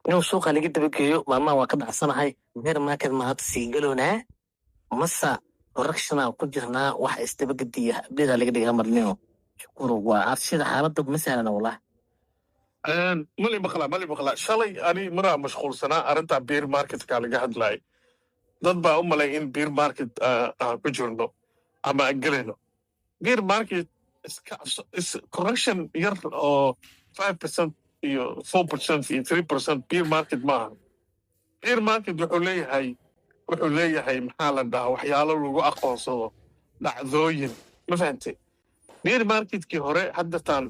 Inuu suuqa laga dabageeyo maalmaha waa ka dhacsanahay. Bear market ma hadda sii galoonaa mase correction-aa ku jirnaa? Wax isdabagediya update laga dhigaa marnino. Shukuru, waa sida xaaladda ma sahlana wallah. Mali maqlaa, mali maqlaa. Shalay ani maraa mashquulsanaa arrintaa bear marketka laga hadlaayay. Dad baa u malay in bear market aan ku jirno ama aan gelayno. Bear market is correction yar oo 5% iyo 4% iyo 3% bear market maaha. Bear market wuxuu leeyahay, maxaa la dhahaa, waxyaalo lagu aqoonsado, dhacdooyin, ma fahantay? Bear marketkii hore haddataan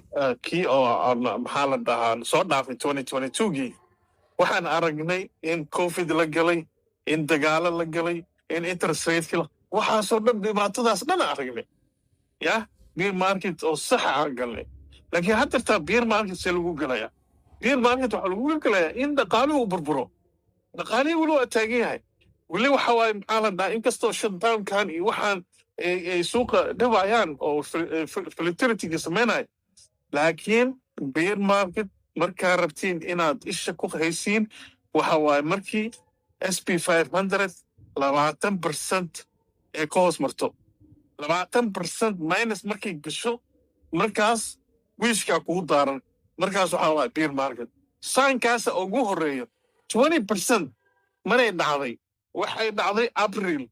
kii oo aan, maxaa la dhahaa, soo dhaafay 2022gii, waxaan aragnay in COVID la galay, in dagaalo la galay, in interest rateki, waxaasoo dhan, dhibaatadaas dhan aragnay. Ya bear market oo saxa aan galnay. Laakiin haddartaa bear market see lagu galaya? Bear market waxaa lagu galayaa in dhaqaaluhu uu burburo. Dhaqaalihii weli waa taagan yahay. Weli waxa waaye, maxaa la dhahaa, inkastoo shutdownkan iyo waxaan ay suuqa dhibayaan oo volatilityga samaynaya, laakiin bear market markaa rabtiin inaad isha ku haysiin waxa waaye markii S&P 500 20% ee ka hoos marto, 20% minus markay gasho, markaas wiishkaa kugu daaran. Markaas waxaa waaye bear market saankaasa ugu horeeyo. 20% maray dhacday, waxay dhacday April,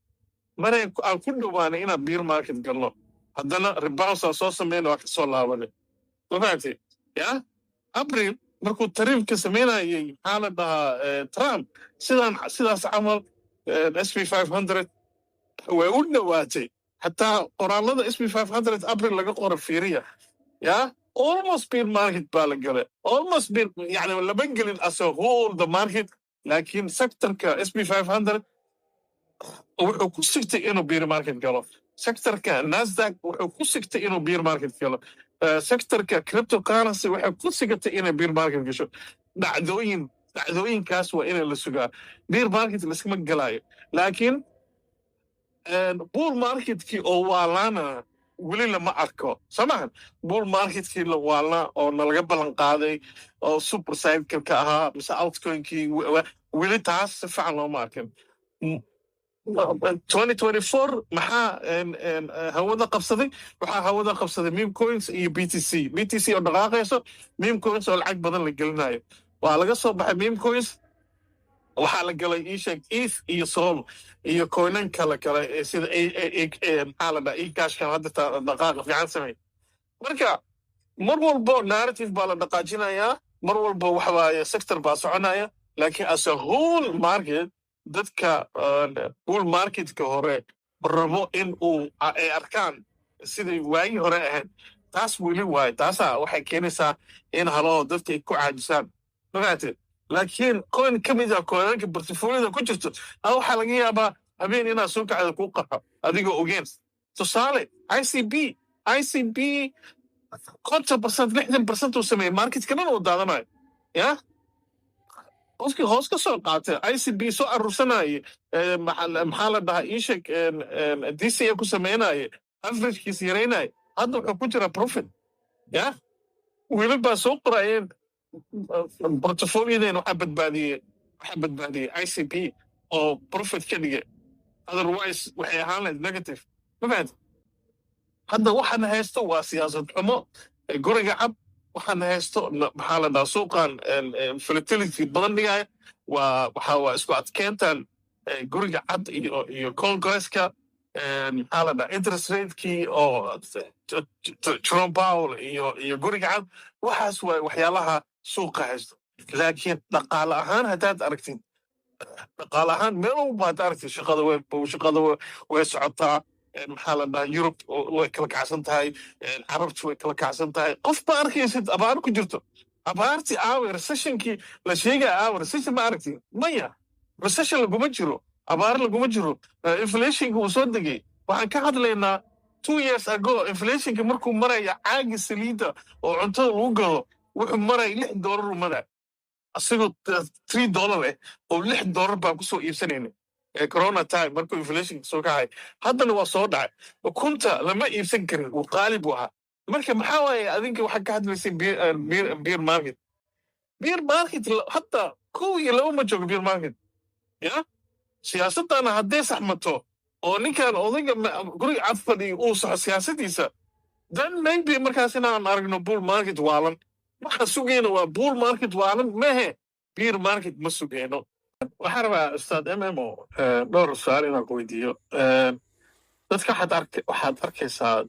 maray aan ku dhowaanay inaan bear market galno. Haddana rebounds aan soo sameyna, waa kasoo laabanay, ma fahamtay? Ya April markuu tariifka samaynayay, maxaa la dhahaa, Trump, sidaan sidaas camal S&P 500 way u dhowaatay. Xataa qoraalada S&P 500 April laga qoro fiiriya. Ya almost bear market baa la galay, almost bear, yani lama gelin as a whole the market, laakiin sectorka S&P 500 wuxuu ku sigtay inuu bear market galo. Sectorka Nasdaq wuxuu ku sigtay inuu bear market galo. Sectorka cryptocurrency waxay ku sigatay inay bear market gasho. Dhacdooyinkaas waa inay la sugaa. Bear market laiskama galaayo, laakiin bull marketkii oo waalaana weli lama arko samahan. Bull marketkii la waalna oo nalaga ballan qaaday oo super cycleka ahaa mise altcoinkii, weli taas si fiican looma arkin. 2024 maxaa hawada qabsaday? Waxaa hawada qabsaday meme coins iyo BTC. BTC oo dhaqaaqayso, meme coins oo lacag badan la gelinayo. Waa laga soo baxay meme coins, waxaa la galay, ii sheeg, ETH iyo Sol iyo coinan kale ee sida maxaa la dhaha, eCashkan hadda dhaqaaqa fiican samey. Marka mar walbo narrative baa la dhaqaajinayaa, mar walbo waxa waaye sector baa soconaya, laakiin as a whole market, dadka bull marketka hore rabo in uu ay arkaan siday waagii hore ahayd, taas weli waaye. Taasaa waxay keenaysaa in haloo dadka ay ku caajisaan, ma fahamtid? Laakiin coin ka mid a coinanka portfolioda ku jirto waxaa laga yaabaa habeen inaad soo kacda kuu qaxo adigoo ogeen. Tusaale, ICP. ICP 50%, 60% uu sameeyey, marketka dhan uu daadanayo. Ya qofkii hoos ka soo qaatay ICP, soo aruursanaaye, maxaa la dhahaa, ii sheeg, DCA ku samaynaye, averagekiisa yaraynaaye, hadda wuxuu ku jiraa profit. Ya wiilal baa soo qorayeen, "Portfolioden waxaa badbaadiyey ICP oo profit ka dhigay, otherwise waxay ahaan lahayd negative." Ma fahanti? Hadda waxaana haysto waa siyaasad xumo guriga cab. Waxaana haysto maxaa la dhahaa, suuqan volatility badan dhigaya waa waxa waa isku adkeyntan guriga cad iyo Congresska, maxaa la dhahaa, interest ratekii oo Jerome Powell iyo guriga cad. Waxaas waa waxyaalaha suuqa haysto. Laakiin dhaqaale ahaan haddaad aragtid, dhaqaale ahaan meel walba haddaad aragtid, shaqada way socotaa. Maxaa la dhahaa, Yurub way kala kacsan tahay, Carabtu way kala kacsan tahay. Qof ma arkaysid abaar ku jirto. Abaartii aawe? Recessionkii la sheegaya aawe? Recession ma aragtid? Maya, recession laguma jiro, abaar laguma jiro. Inflationka wuu soo degay. Waxaan ka hadlaynaa 2 years ago, inflationka markuu maraya caagi saliidda oo cuntada lagu gado wuxuu maraya $6 uu maraya, asagoo $3 eh oo $6 baan kusoo iibsanaynay corona time markuu inflationka soo kacay. Haddana waa soo dhacay. Ukunta lama iibsan karin, uu qaali buu ahaa. Marka maxaa waaye adinka waxaa ka hadlaysay bear market? Bear market hadda. Kow iyo laba ma joogo bear market ya. Siyaasadana hadday saxmato oo ninkan odayga guriga cad fadhiyo uu saxo siyaasadiisa, then maybe markaas inaan aragno bull market waalan. Waxa sugayna waa bull market waalan mehe, bear market ma sugayno. Waxaan rabaa, Ustaad MMO, dhowr su-aal inaan ku weydiiyo. Dadka waxaad arkaysaa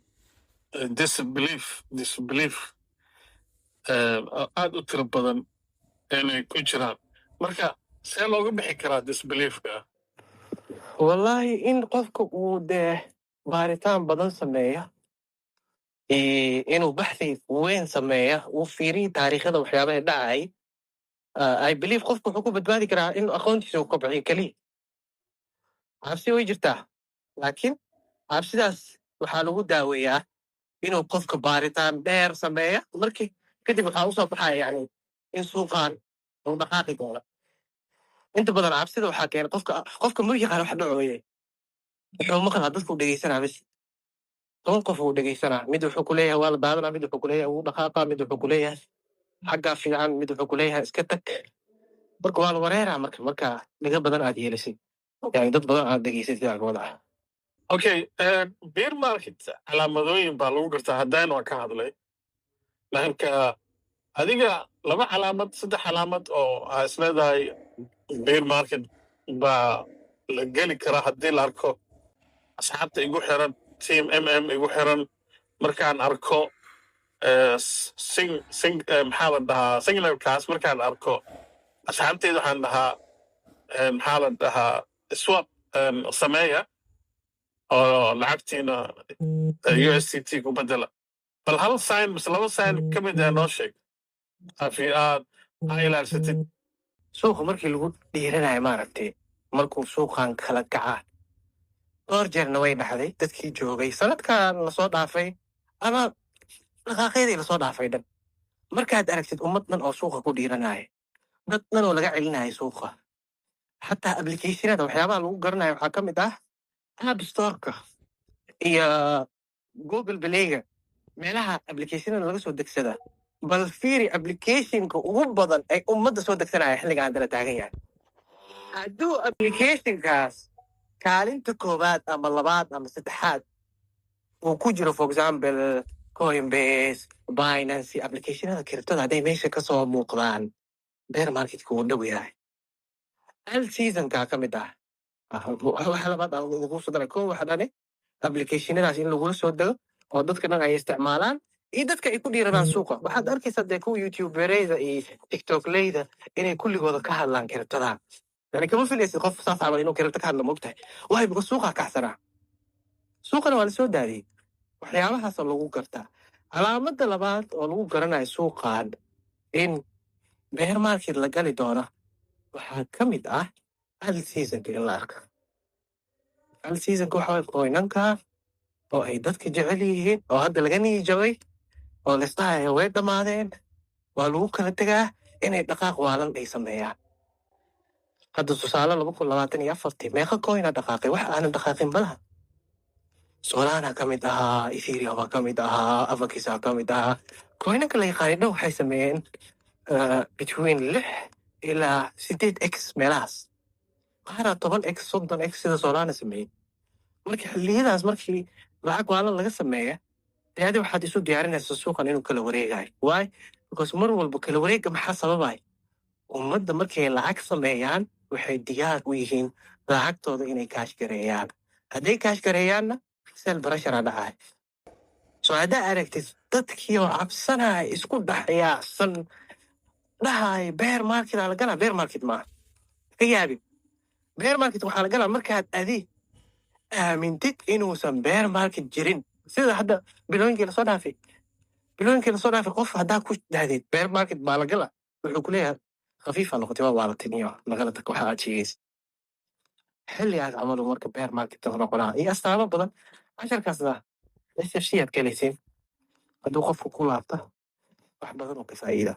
disbelief aad u tiro badan inay ku jiraan. Marka see looga bixi karaa disbeliefka? Wallahi, in qofka uu dee baaritaan badan sameeya, inuu baxthi weyn sameeya, uu fiiriyo taariikhada waxyaabaha dhacay. I believe qofku wuxuu ku badbaadi karaa in aqoontiisa uu kobciyo keliya. Cabsi way jirtaa, laakiin cabsidaas waxaa lagu daaweeyaa inuu qofka baaritaan dheer sameeya. Markii kadib waxaa usoo baxaya yani in suuqan uu dhaqaaqi doono. Inta badan cabsida waxaa keena qofka ma yaqaan wax dhacooye. Wuxuu maqlaa dadku dhegeysanaa bas. 10 qof uu dhegeysanaa, mid wuxuu kuleeyahay waa la daadanaa, mid wuxuu kuleeyahay wuu dhaqaaqaa, mid wuxuu kuleeyahay xaggaa fiican, mid wuxuu kuleeyahay iska tag. Marka waa la wareeraa. Marka dhiga badan aad yeelisay, yani dad badan aad dhegeysatay aa wada. Okay, bear market calaamadooyin baa lagu gartaa, haddaan waan ka hadlay. Marka adiga laba calaamad, saddex calaamad oo aa isleedahay bear market baa la geli karaa haddii la arko, asxaabta igu xiran, team igu xiran, markaan arko sing, maxaa la dhahaa, signalkaas markaan arko, asxaabteyda waxaan dhahaa, maxaa la dhahaa, swap sameeya oo lacagtiina USDT ku bedela. Bal hal sign mise laba sign ka mid ah noo sheeg aad aa ilaalsatid. Suuqa markii lagu dhiiranayo, maaragtay, markuu suuqan kala kaca, dhowr jeerna way dhaxday, dadkii joogay sanadkan lasoo dhaafay ama dhaqaaqyadii lasoo dhaafay dhan, markaad aragtid ummad dhan oo suuqa ku dhiiranaya, dad dhan oo laga celinaya suuqa, xataa applicationada waxyaabaha lagu garanayo waxaa ka mid ah App Storeka iyo Google Playga, meelaha applicationada laga soo degsada. Bal fiiri applicationka ugu badan ay ummadda soo degsanaya xilligan hadda la taagan yahay. Hadduu applicationkaas kaalinta koowaad ama labaad ama saddexaad uu ku jiro, for example Coinbase, Binance, applicationada cryptoda hadday meesha kasoo muuqdaan, bear marketka wuu dhow yahay. Alt seasonka ka mid ah. Waxa labaad aan ugu soo daray, ko waxa dhane applicationadaas in lagula soo dego oo dadka dhan ay isticmaalaan iyo dadka ay ku dhiiradaan suuqa. Waxaad arkaysaa dee kuwa youtubereyda iyo TikTokleyda inay kulligooda ka hadlaan cryptoda. Yani kama filaysid qof saas camal inuu crypto ka hadla, mogtahay? Waayo, because suuqaa kacsanaa, suuqana waa lasoo daadiyey. Waxyaabahaasa lagu gartaa. Calaamada labaad oo lagu garanayo suuqan in bear market la gali doono waxaa ka mid ah alt seasonka in la arko. Alt seasonka waxa waye coinanka oo ay dadka jecel yihiin oo hadda laga niyijabay oo laisdhahayo way dhammaadeen, waa lagu kala tegaa, inay dhaqaaq waalan ay sameeyaan. Hadda tusaale, 2024-tii meeqa coina dhaqaaqay? Wax aanan dhaqaaqin malaha. Solana ka mid ahaa, Ethereum baa ka mid ahaa, Avaxa ka mid ahaa. Coinanka la yaqaanay dhan waxay sameeyeen between 6 ilaa 8 x meelahaas, qaaraa 10 x, 30 x sida Solana sameeyey. Marka xilliyadaas markii lacag waalan laga sameeya, dee adi waxaad isu diyaarinaysaa suuqan inuu kala wareegayo. Why? Because mar walba kala wareega maxaa sababay? Ummadda markay lacag sameeyaan, waxay diyaar u yihiin lacagtooda inay cash gareeyaan. Hadday cash gareeyaanna, sell pressure dhacay. So haddaa aragtid dadkii oo cabsanaya, isku dhaxyaacsan, dhahay bear market aa la galaa, bear market maaha, ka yaabin. Bear market waxaa la galaa markaad adi aamintid inuusan bear market jirin, sida hadda bilooyinkii lasoo dhaafay. Qof haddaa ku dhahdid bear market baa la gala, wuxuu ku leeyahay khafiifa noqotay, waa waalatin iyo nagala tag waxa aad sheegaysa. Xilligaas camalu marka bear market noqonaa iyo astaamo badan. Casharkaasna SFC aad ka helaysiin hadduu qofku ku laabta, wax badan oo ka faa'iida.